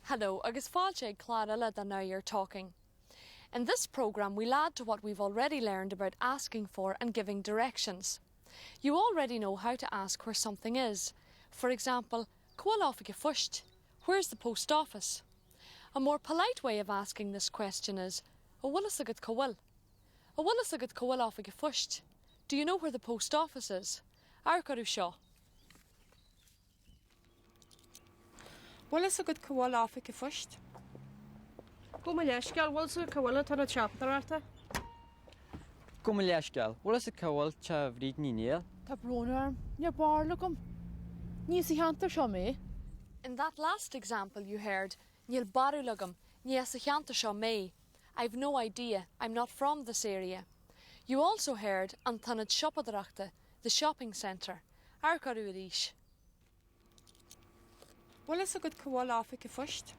Hello agus fáilte ag clár eile de Now You're Talking. In this programme we'll add to what we've already learned about asking for and giving directions. You already know how to ask where something is. For example, Cá bhfuil oifig an phoist? Where's the post office? A more polite way of asking this question is, An bhfuil fhios agat cá bhfuil? An bhfuil fhios agat cá bhfuil oifig an phoist? Do you know where the post office is? Amharc orthu seo. Bhfuil fhios agat cá bhfuil oifig an phoist? Gabh mo leithscéal, bhfuil fhios agat cá bhfuil an t-ionad siopadóireachta? Gabh mo leithscéal, bhfuil fhios agat cá bhfuil teach Bhríd Ní Néill? Tá brón orm, níl barúil agam. Ní as an cheantar seo mé. In that last example you heard, Níl barúil agam, ní as an cheantar seo mé. I've no idea, I'm not from this area. You also heard an t-ionad siopadóireachta, the shopping centre. Amharc orthu arís. Bhfuil fhios agat cá bhfuil oifig an phoist?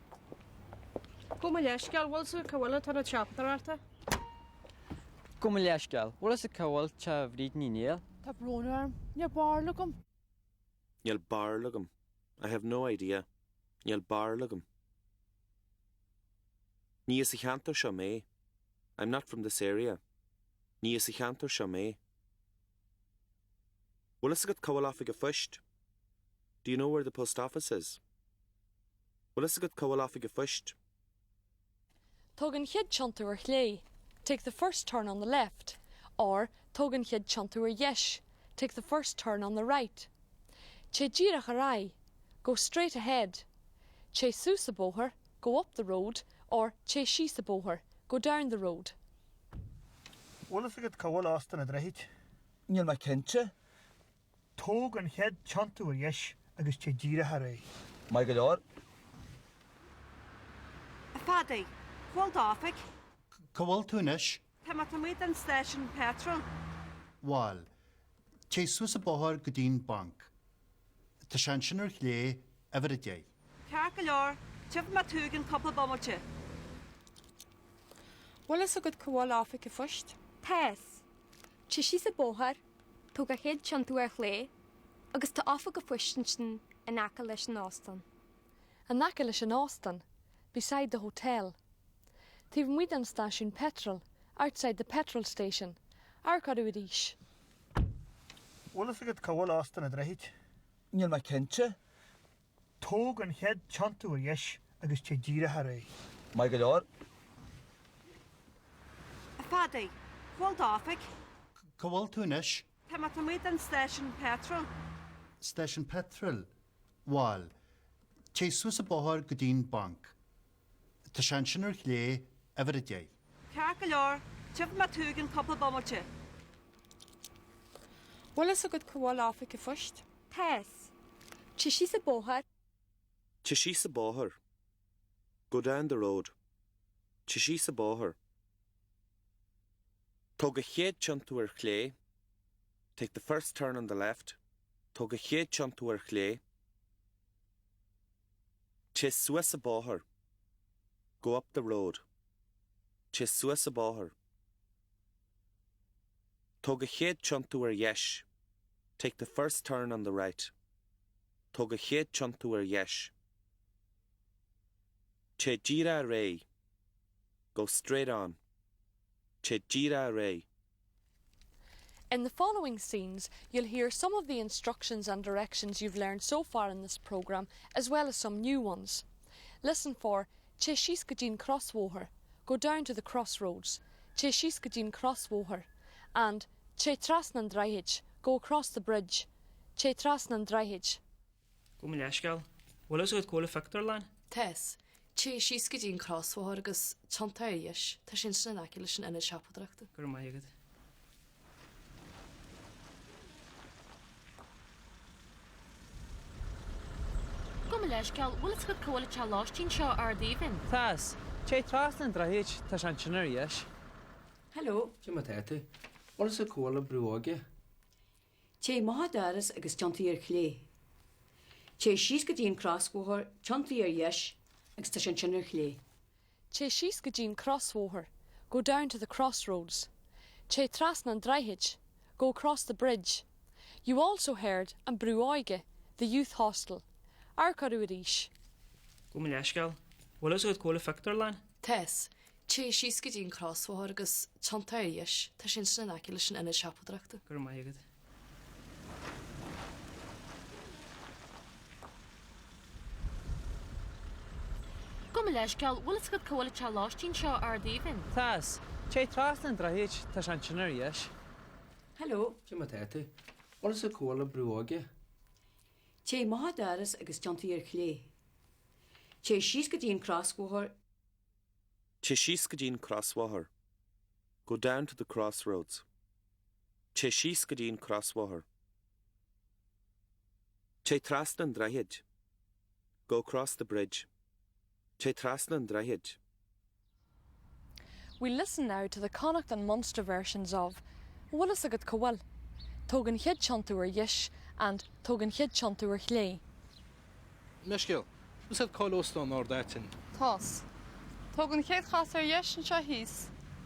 Gabh mo leithscéal, bhfuil fhios agat cá bhfuil an t-ionad siopadóireachta? Gabh mo leithscéal, bhfuil fhios agat cá bhfuil teach Bhríd Ní Néill? Tá brón orm, níl barúil agam. Níl barúil agam. I have no idea. Níl barúil agam. Ní as an cheantar seo mé. I'm not from this area. Ní as an cheantar seo mé. Bhfuil fhios agat cá bhfuil oifig an phoist? Do you know where the post office is? Bhfuil fhios agat cá bhfuil oifig an phoist? Tóg an chéad tiontú ar chlé, Take the first turn on the left, or Tóg an chéad tiontú ar dheis, Take the first turn on the right. Téigh díreach ar aghaidh, Go straight ahead. Téigh suas an bóthar, Go up the road, or Téigh síos an bóthar, Go down the road. Bhfuil fhios agat cá bhfuil Óstán an Droichid? Níl mé cinnte. Tóg an chéad tiontú ar dheis agus téigh díreach ar aghaidh. Maith go leor. A Phadaí, cá bhfuil d'oifig? Cá bhfuil tú anois? Tá mé taobh amuigh den stáisiún peitril. Bhal, téigh suas an bóthar go dtí'n banc. Tá sé ansin ar chlé, uimhir 10. Ceart go leor, tiocfaidh mé chugat i gceann cúpla bomaite. Bhfuil fhios agat cá bhfuil oifig an phoist? Tá fhios. Téigh síos an bóthar, tóg an chéad tiontú ar chlé, agus tá oifig an phoist ansin in aice leis an óstán. In aice leis an óstán, beside the hotel. Taobh amuigh den stáisiún peitril, outside the petrol station. Amharc orthu arís. Bhfuil fhios agat cá bhfuil Óstán an Droichid? Níl mé cinnte. Tóg an chéad tiontú ar dheis agus téigh díreach ar aghaidh. Maith go leor. A Phadaí, cá bhfuil d'oifig? Cá bhfuil tú anois? Tá mé taobh amuigh den stáisiún peitril. Stáisiún peitril? Bhal, téigh suas an bóthar go dtí'n banc. Tá sé ansin ar chlé, uimhir 10. Ceart go leor, tiocfaidh mé chugat i gceann cúpla bomaite. Bhfuil fhios agat cá bhfuil oifig an phoist? Tá fhios. Téigh síos an bóthar. Téigh síos an bóthar. Go down the road. Téigh síos an bóthar. Tóg an chéad tiontú ar chlé. Take the first turn on the left. Tóg an chéad tiontú ar chlé. Téigh suas an bóthar. Go up the road. Téigh suas an bóthar. Tóg an chéad tiontú ar dheis. Take the first turn on the right. Tóg an chéad tiontú ar dheis. Téigh díreach ar aghaidh. Go straight on. Téigh díreach ar aghaidh. In the following scenes, you'll hear some of the instructions and directions you've learned so far in this programme, as well as some new ones. Listen for Téigh síos go dtí'n crosbhóthar, go down to the crossroads, Téigh síos go dtí'n crosbhóthar, and Téigh trasna an droichid, go across the bridge, Téigh trasna an droichid. Gabh mo leithscéal. Bhfuil fhios agat cá bhfuil an phictiúrlann? Tá fhios. Téigh síos go dtí an crosbhóthar agus tiontaigh ar dheis. Tá sé ansin in aice leis an ionad siopadóireachta. Go raibh maith agat. Gabh mo leithscéal, bhfuil fhios agat cá bhfuil an teach lóistín seo ard aoibhinn? Tá fhios. Téigh trasna an droichid, tá sé ansin ar dheis. Hello. Cad é mar atá tú? Bhfuil fhios agat cá bhfuil an brú óige? Téigh amach an doras agus tiontaigh ar chlé. Téigh síos go dtí an crosbhóthar, tiontaigh ar dheis agus tá sé ansin ar chlé. Téigh síos go dtí an crosbhóthar, go down to the crossroads. Téigh trasna an droichid, go across the bridge. You also heard an Brú Óige, the youth hostel. Amharc orthu arís. Gabh mo leithscéal. Bhfuil fhios agat cá bhfuil an phictiúrlann? Tá fhios. Téigh síos go dtí an crosbhóthar agus tiontaigh ar dheis, tá sé ansin in aice leis an ionad siopadóireachta. Go raibh maith agat. Gabh mo leithscéal, bhfuil fhios agat cá bhfuil an teach lóistín seo Ard Aoibhinn? Tá fhios. Téigh trasna an droichid, tá sé ansin ar dheis. Hello. Cad é mar atá tú? Bhfuil fhios agat cá bhfuil an brú óige? Téigh amach an doras agus tiontaigh ar chlé. Téigh síos go dtí an crosbhóthar. Téigh síos go dtí an crosbhóthar. Go down to the crossroads. Téigh síos go dtí an crosbhóthar. Téigh trasna an droichid. Go across the bridge. Téigh trasna an droichid. We listen now to the Connacht and Munster versions of Bhfuil fhios agat cá bhfuil? Tóg an chéad tiontú ar dheis and Tóg an chéad tiontú ar chlé. Leithscéal, bhfuil fhios agat cá bhfuil Óstán Ard Aitinn? Tá fhios. Tóg an chéad chasadh ar dheis anseo thíos,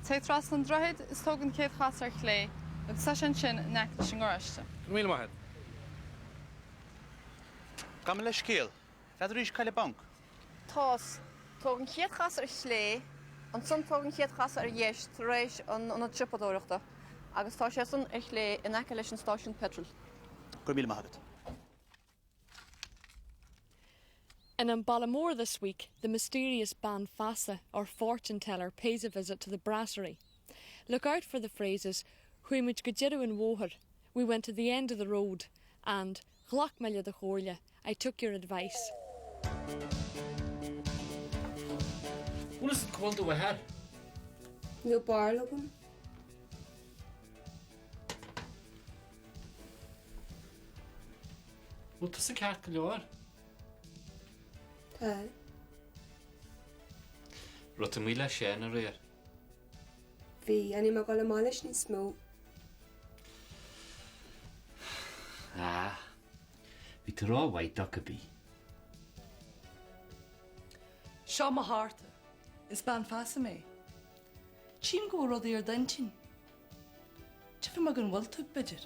téigh trasna an droichid is tóg an chéad chasadh ar chlé agus tá sé ansin in aice leis an ngaráiste. Go raibh míle maith agat. Gabh mo leithscéal, n'fheadaraís cá bhfuil an banc? Tá fhios. Tóg an chéad chasadh ar chlé, ansan tóg an chéad chasadh ar dheis tar éis an ionad siopadóireachta agus tá sé san ar chlé in aice leis an stáisiún peitril. Go raibh míle maith agat. In An Baile Mór this week, the mysterious Bean Feasa, or fortune teller, pays a visit to the brasserie. Look out for the phrases Chuaigh muid go deireadh an bhóthair, We went to the end of the road, and Ghlac mé le do chomhairle, I took your advice. Bhfuil fhios agat cá bhfuil do mháthair? Níl barúil agam. Bhfuil tusa ceart go leor? Tá. Raibh tú amuigh le Seán aréir? Bhí, ach níl mé ag dul amach leis níos mó. Ah, bhí tú rómhaith dó cibé. Seo mo chárta. Is bean feasa mé. Tchím go bhfuil rudaí ar d'intinn. Tchífidh mé go bhfuil tú, b'fhéidir.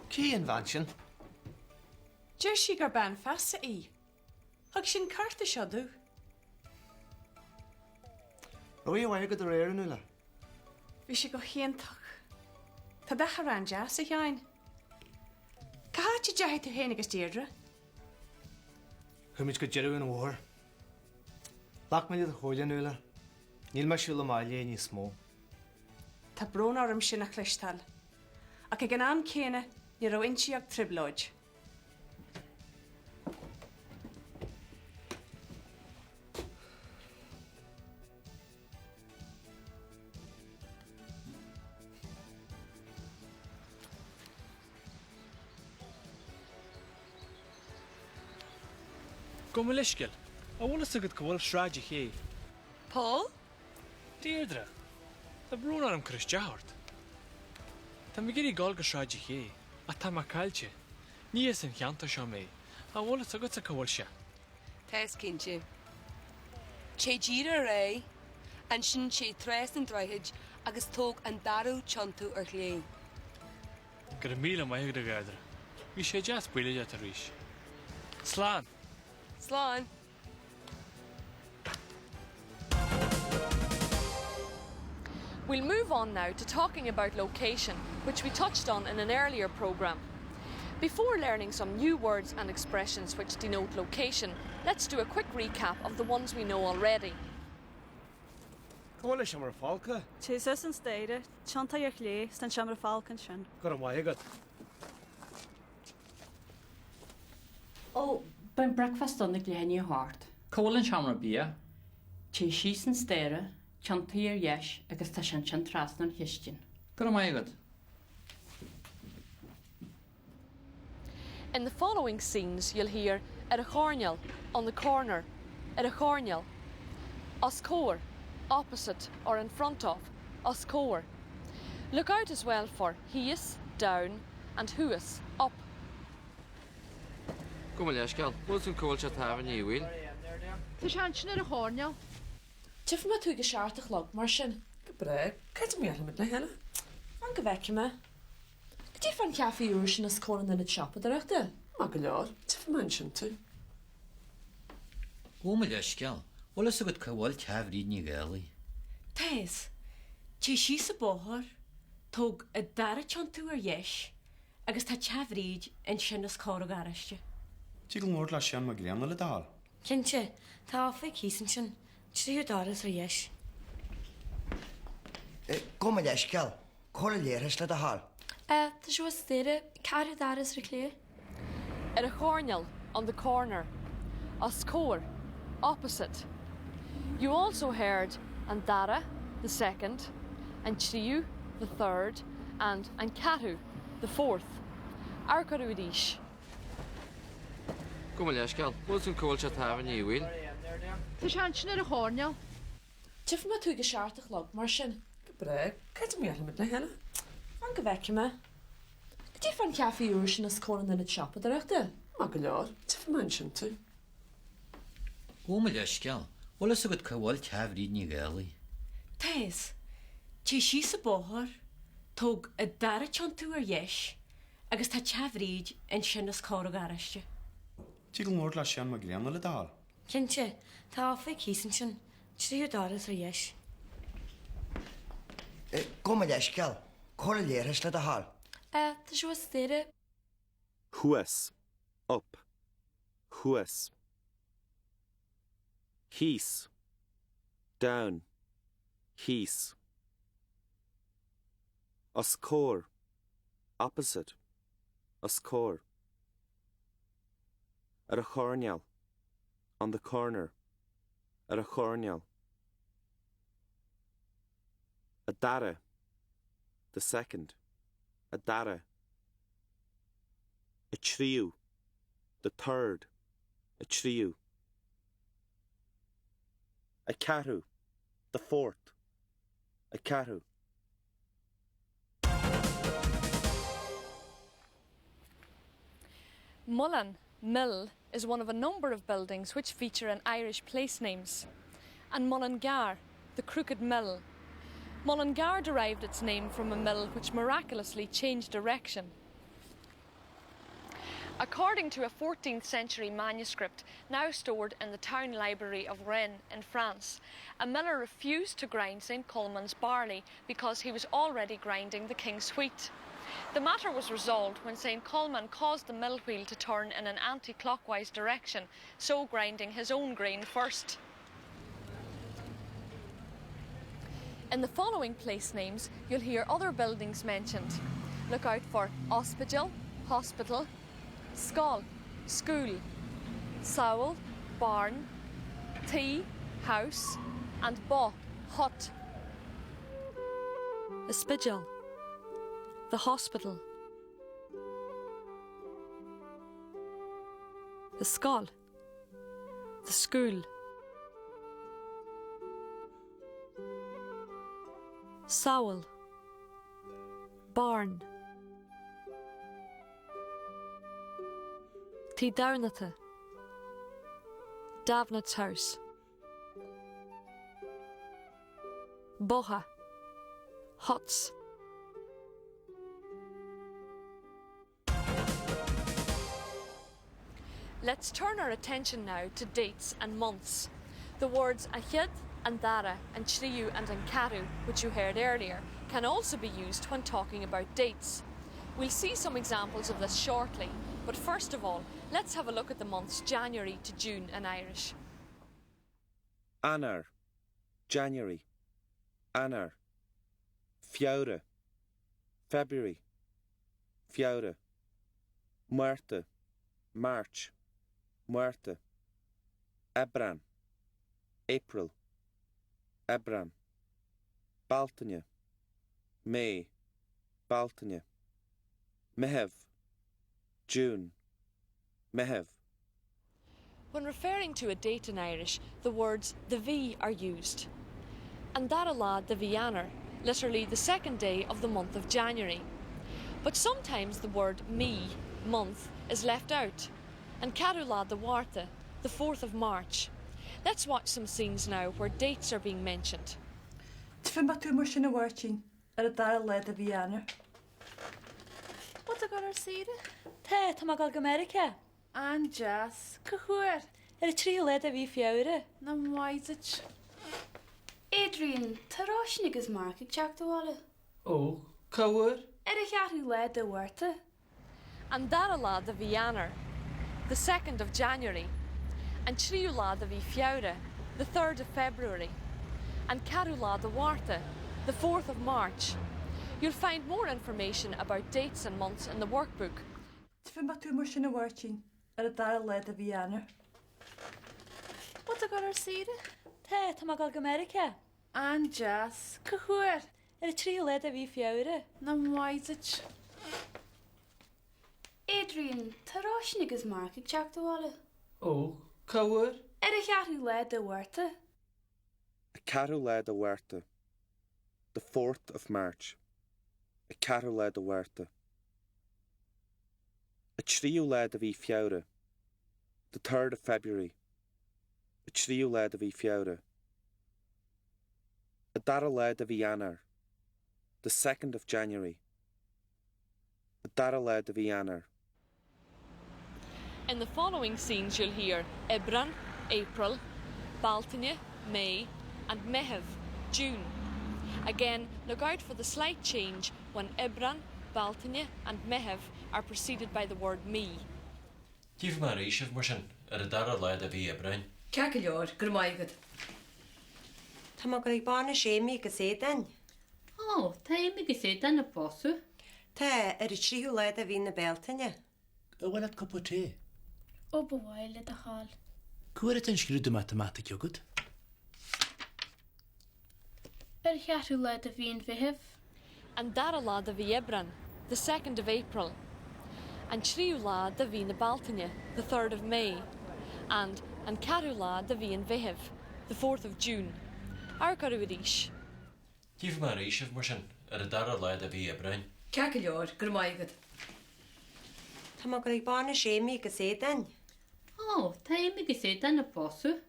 Cé hí an bhean sin? Deir sí gur bean feasa í. Thug sí an cárta seo domh. Raibh oíche mhaith agat aréir, a Nuala? Bhí sé go hiontach. Tá dath an-deas, a Sheáin. Cá háit a dteachaigh tú féin agus Deirdre? Chuaigh muid go deireadh an bhóthair. Ghlac mé le do chomhairle, a Nuala. Níl mé ag siúl amach léi níos mó. Tá brón orm sin a chloisteáil. Ach ag an am céanna, ní raibh inti ach trioblóid. Gabh mo leithscéal, an bhfuil fhios agat cá bhfuil Sráid an Ché? Paul? Deirdre, Tá brón orm cur isteach ort. Tá mé ag iarraidh dul go Sráid an Ché, ach tá mé caillte. Ní as an cheantar seo mé. An bhfuil fhios agatsa cá bhfuil sé? Tá fhios cinnte. Téigh díreach ar aghaidh, ansin téigh trasna an droichid agus tóg an dara tiontú ar chlé. Go raibh míle maith agat, a Dheirdre. Bhí sé deas bualadh leat arís. Slán! Slán! We'll move on now to talking about location, which we touched on in an earlier programme. Before learning some new words and expressions which denote location, let's do a quick recap of the ones we know already. Cá bhfuil an seomra folctha? Téigh suas an staighre, tiontaigh ar chlé, 's tá an seomra folctha ansin. Go raibh maith agat. Ó, beidh an bricfeasta ann ag leath i ndiaidh a hocht. Cá bhfuil an seomra bia? Téigh síos an staighre, tiontaigh ar dheis agus tá sé ansin trasna ón chistin. Go raibh maith agat. In the following scenes you'll hear ar an choirnéal, on the corner, ar an choirnéal, os comhair, opposite or in front of, os comhair. Look out as well for thíos, down, and thuas, up. Gabh mo leithscéal, bhfuil fhios agat cá bhfuil teach tábhairne Uí Bhaoill? Tá sé ansin ar an choirnéal. Tchífidh mé tú ag a seacht a chlog, mar sin. Go breá. Cá háit a mbuailfimid le chéile? Fan go bhfeicfidh mé. Cad é fán chaife úr sin os comhair an ionaid siopadóireachta? Maith go leor. Tchífidh mé ansin tú. Gabh mo leithscéal, bhfuil fhios agat cá bhfuil teach Bhríd Ní Dhálaigh? Tá fhios. Téigh síos an bóthar, tóg an dara tiontú ar dheis agus tá teach Bhríd ansin os comhair an gharáiste. Tig labhairt le Seán Mac Grianna le do thoil. Cinnte, tá a oifig thíos ansin, tríú doras ar dheis. Gabh mo leithscéal, cá bhfuil an leithreas le do thoil? Tá sé thuas staighre, ceathrú doras ar chlé. Ar an choirnéal, on the corner. Os comhair, opposite. You also heard an dara, the second, an tríú, the third, and an ceathrú, the fourth. Amharc orthu arís. Gabh mo leithscéal, bhfuil fhios agat cá bhfuil teach tábhairne Uí Bhaoill? Tá sé ansin ar an choirnéal. Tchífidh mé tú ag a 7 a chlog, mar sin. Go breá. Cad é mar a dhéarfaimid le chéile? Fan go bhfeicfidh mé. Cad é fán chaife úr sin os comhair an ionaid siopadóireachta? Maith go leor. Tchífidh mé ansin tú. Gabh mo leithscéal, bhfuil fhios agat cá bhfuil teach Bhríd Ní Dhálaigh? Tá fhios. Téigh síos an bóthar, tóg an dara tiontú ar dheis agus tá teach Bhríd ansin os comhair an gharáiste. Tig labhairt le Seán Mac Grianna le do thoil. Cinnte, tá a oifig thíos ansin, tríú doras ar dheis. Gabh mo leithscéal, cá bhfuil an leithreas le do thoil? Tá sé thuas staighre. Thuas, up, thuas. Thíos, down, thíos. Os comhair, opposite, os comhair. Ar an choirnéal, on the corner, ar an choirnéal. An dara, the second, an dara. An tríú, the third, an tríú. An ceathrú, the fourth, an ceathrú. Muileann, mill, is one of a number of buildings which feature in Irish place names. An Muileann gCearr, the crooked mill. Mullingar derived its name from a mill which miraculously changed direction. According to a 14th century manuscript now stored in the town library of Rennes in France, a miller refused to grind St Colman's barley because he was already grinding the king's wheat. The matter was resolved when St Colman caused the mill wheel to turn in an anti-clockwise direction, so grinding his own grain first. In the following place names, you'll hear other buildings mentioned. Look out for Ospidgel, Hospital, Scoil, School, Sowell, Barn, Tea, House, and Bo, Hut. Ospidgel, the hospital. The Scoil, the school. Sowell, barn. Tigh Damhnata, Davnett's house. Botha, huts. Let's turn our attention now to dates and months. The words an chéad, an dara, an tríú and an ceathrú, which you heard earlier, can also be used when talking about dates. We'll see some examples of this shortly, but first of all, let's have a look at the months January to June in Irish. Eanáir, January, Eanáir, Feabhra, February, Feabhra, Márta, March, Márta, Aibreán, April, Aibreán, Bealtaine, May, Bealtaine, Meitheamh, June, Meitheamh. When referring to a date in Irish, the words de mhí are used. An dara lá de mhí Eanáir, literally the second day of the month of January. But sometimes the word mí, month, is left out. An ceathrú lá de Mhárta, the 4th of March. Let's watch some scenes now where dates are being mentioned. Tchífidh mé tú mar sin a Mháirtín ar an dara lá de mhí Eanáir. Bhfuil tú ag dul ar saoire? Tá, tá mé ag dul go Meiriceá. An-deas. Cá huair? Ar an tríú lá de mhí Feabhra. Nach maith duit. Adrian, Tá Róisín agus Mark ag teacht abhaile. Ó, cá huair? Ar an cheathrú lá de Mhárta. An dara lá de mhí Eanáir. The second of January. An tríú lá de mhí Feabhra. The third of February. An ceathrú lá de Mhárta. The fourth of March. You'll find more information about dates and months in the workbook. Tchífidh mé tú mar sin a Mháirtín ar an dara lá de mhí Eanáir. Bhfuil tú ag dul ar saoire? Tá, tá mé ag dul go Meiriceá. An-deas. Cá huair? Ar an tríú lá de mhí Feabhra. Nach maith duit. Adrian, Tá Róisín agus Mark ag teacht abhaile. Ó, cá huair? Ar an cheathrú lá de Mhárta. An ceathrú lá de Mhárta. The fourth of March. An ceathrú lá de Mhárta. An tríú lá de mhí Feabhra. The third of February. An tríú lá de mhí Feabhra. An dara lá de mhí Eanáir. The second of January. An dara lá de mhí Eanáir. In the following scenes you'll hear Aibreán, April, Bealtaine, May, and Meitheamh, June. Again, look out for the slight change when Aibreán, Bealtaine and Meitheamh are preceded by the word mí. Tchífidh mé arís sibh, mar sin, ar an dara lá de mhí Aibreáin. Ceart go leor, go raibh maith agat. Tá mé ag dul ag bainis Amy agus Aodáin. Ó, tá Amy agus Aodán ag pósadh. Tá, ar an tríú lá de mhí na Bealtaine. Ar mhaith leat cupa tae? Ó ba mhaith le do thoil. Cá huair atá an scrúdú matamaitice agat? Ar an cheathrú lá de mhí an Mheithimh. An dara lá de mhí Aibreáin, the second of April. An tríú lá de mhí na Bealtaine, the third of May. And an ceathrú lá de mhí an Mheithimh, the fourth of June. Amharc orthu arís. Tchífidh mé arís sibh, mar sin, ar an dara lá de mhí Aibreáin. Ceart go leor, go raibh maith agat. Tá mé ag dul ag bainis Amy agus Aodáin. Ó, tá Amy agus Aodán ag pósadh.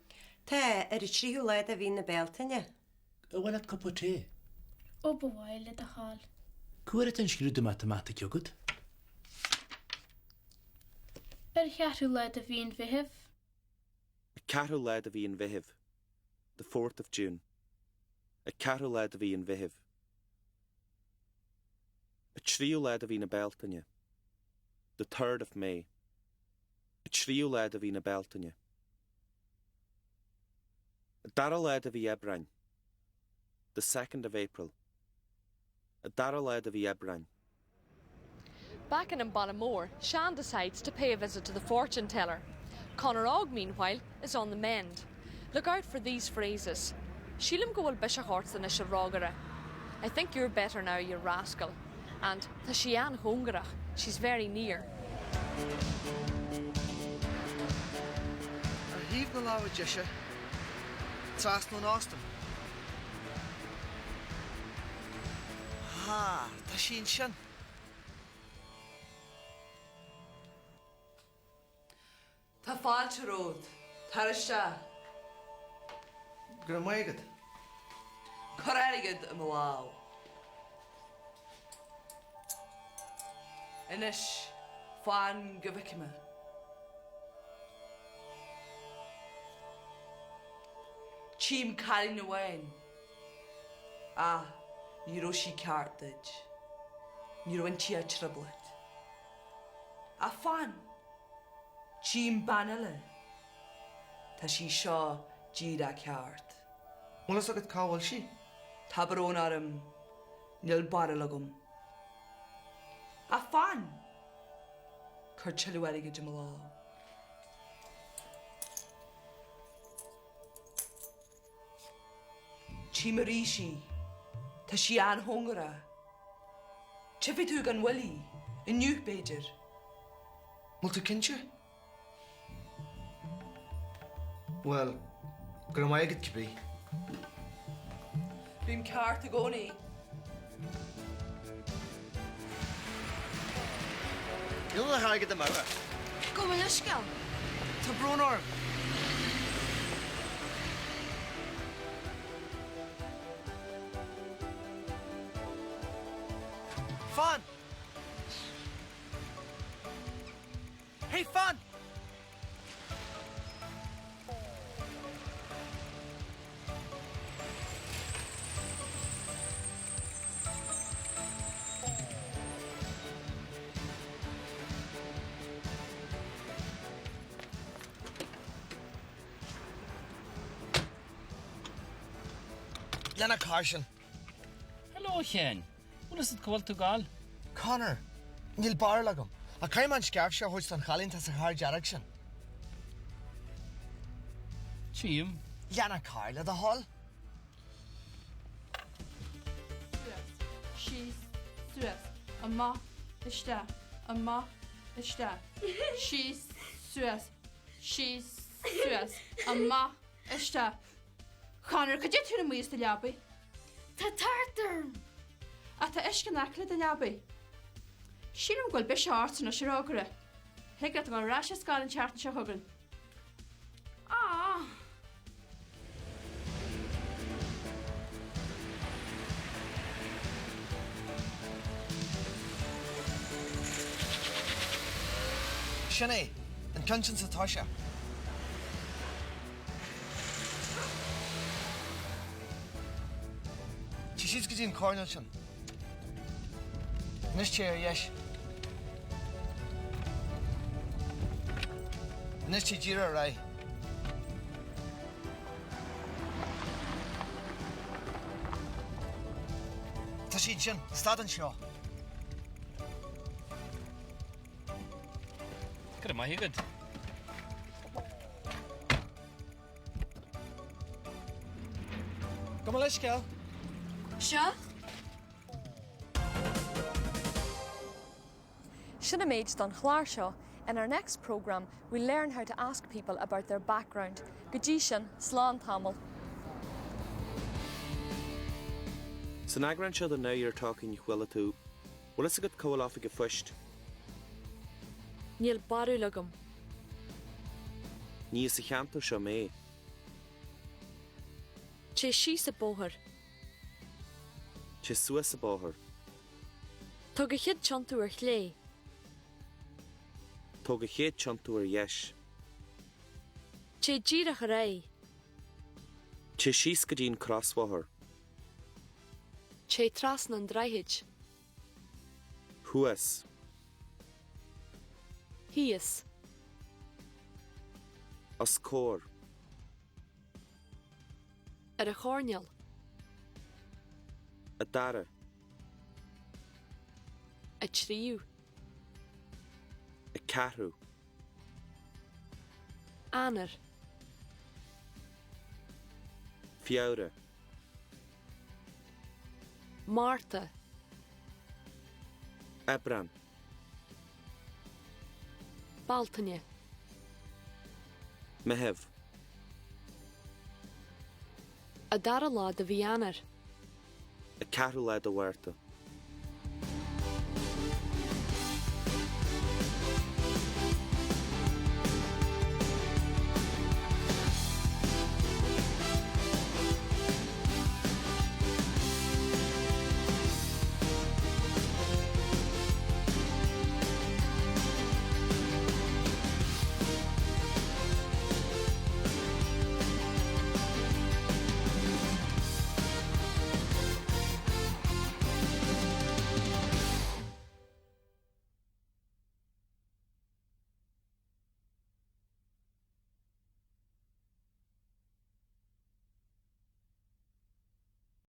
Tá, ar an tríú lá de mhí na Bealtaine. Ar mhaith leat cupa tae? Ó ba mhaith le do thoil. Cá huair atá an scrúdú matamaitice agat? Ar an cheathrú lá de mhí an Mheithimh. An ceathrú lá de mhí an Mheithimh. The fourth of June. An ceathrú lá de mhí an Mheithimh. An tríú lá de mhí na Bealtaine. The third of May. An tríú lá de mhí na Bealtaine. An dara lá de mhí Aibreáin. The second of April. An dara lá de mhí Aibreáin. Back in An Baile Mór, Seán decides to pay a visit to the fortune teller. Conor Óg, meanwhile, is on the mend. Look out for these phrases. Sílim go bhfuil biseach ort anois a rógaire. I think you're better now, you rascal. And tá sí an-chóngarach, she's very near. Ar thaobh na láimhe deise, trasna ón óstán. Ah, tá sí ansin. Tá fáilte romhat. Tar isteach. Go raibh maith agat. Cuir airgead i mo lámh. Anois, fan go bhfeicfidh mé. Tchím cailín amháin. Ach ní raibh sí ceart duit. Ní raibh inti ach trioblóid. Ach fan! Tchím bean eile. Tá sí seo díreach ceart. Bhfuil fhios agat cá bhfuil sí? Tá brón orm, níl barúil agam. Ach fan! Cuir tuilleadh airgid i mo lámh. Tchím arís í. Tá sí an-chóngarach. Tchífidh tú gan mhoill í, inniu, b'fhéidir. Bhfuil tú cinnte? Bhuel, go raibh maith agat cibé. Bím ceart i gcónaí. Níl do airgead amú. Gabh mo leithscéal. Tá brón orm. Fan! Hey, fan! Lean an carr sin. Hello, a Sheáin. Bhfuil fhios agat cá bhfuil tú ag gabháil? Conor, Níl barúil agam. Ach caithfidh mé an scairf seo a thabhairt don chailín atá sa charr dearg sin. Tchím. Lean an carr, le do thoil. Suas, síos, suas, amach, isteach, amach, isteach, síos, suas, síos, suas, amach, isteach. Conor, cad é tú amuigh as do leabaidh? Tá tart orm! Ach tá uisce in aice le do leabaidh. Sílim go bhfuil biseach ort anois, a rógaire. Thig leat a dhul ar ais ar scoil an tseachtain seo chugainn. Aww. Sin é, an ceann sin sa toise. Téigh síos go dtí an coirnéal sin. Anois téigh ar dheis. Anois téigh díreach ar aghaidh. Tá siad ansin. Stad anseo. Go raibh maith agat. Gabh mo leithscéal. Seo. Sin an méid don chlár seo. In our next programme, we'll learn how to ask people about their background. Go dtí sin, slán tamall. San eagrán seo de Now You're Talking chuala tú, Bhfuil fhios agat cá bhfuil oifig an phoist? Níl barúil agam. Ní as an cheantar seo mé. Téigh síos an bóthar. Téigh suas an bóthar. Tóg an chéad tiontú ar chlé. Tóg an chéad tiontú ar dheis. Téigh díreach ar aghaidh. Téigh síos go dtí an crosbhóthar. Téigh trasna an droichid. Thuas. Thíos. Os comhair. Ar an choirnéal. An dara. An tríú. An ceathrú. Eanáir. Feabhra. Márta. Aibreán. Bealtaine. Meitheamh. An dara lá de mhí Eanáir. An ceathrú lá de Mhárta.